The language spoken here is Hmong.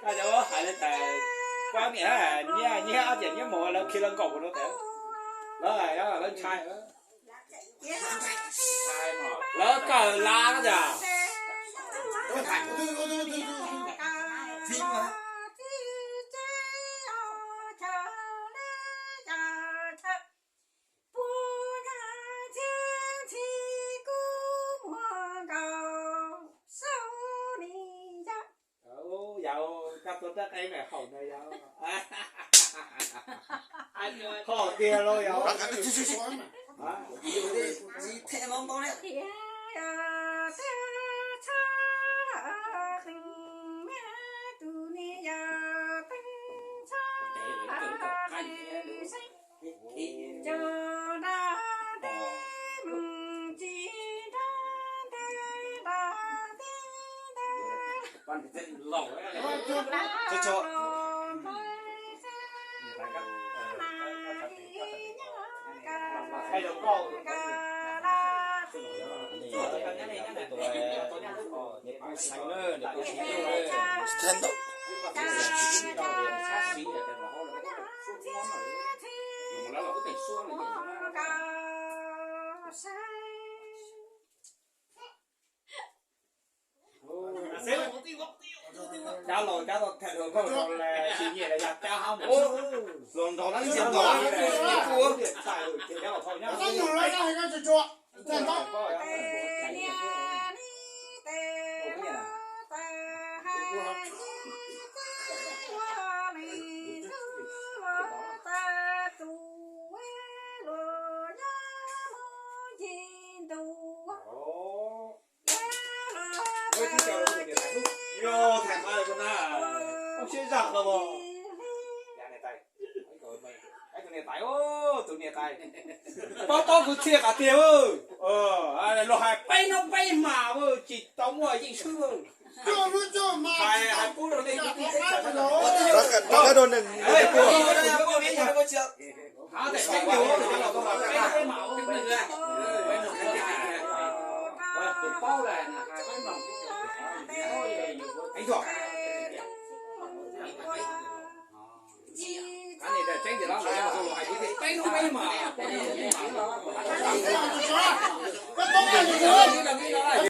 Koj cov hais li tas, pab niam nyiaj, nyiaj ob tiam nyiaj mus lawv khi lawv nkaum no tas, lawv lawv ntshai. Lawv kawm lav no cas. Yog koj tua rab qeeb haum ntawd yog. Haum tiag los yog. Cov laus cov tau tham hluas nkauj los tsis nyiam los yog cov hab mus hluas nraug no tsis nyiam. Yog tham ma na, ub siab zog los. Tus niam tais, tus niam tais, pab paub kuv txhia qas tiag. Luag hais peb hnub peb hmos tsis tau muaj yeej swb. Hais, hais pub rau nej kwv tij teb chaws. Rov qab rau neeg.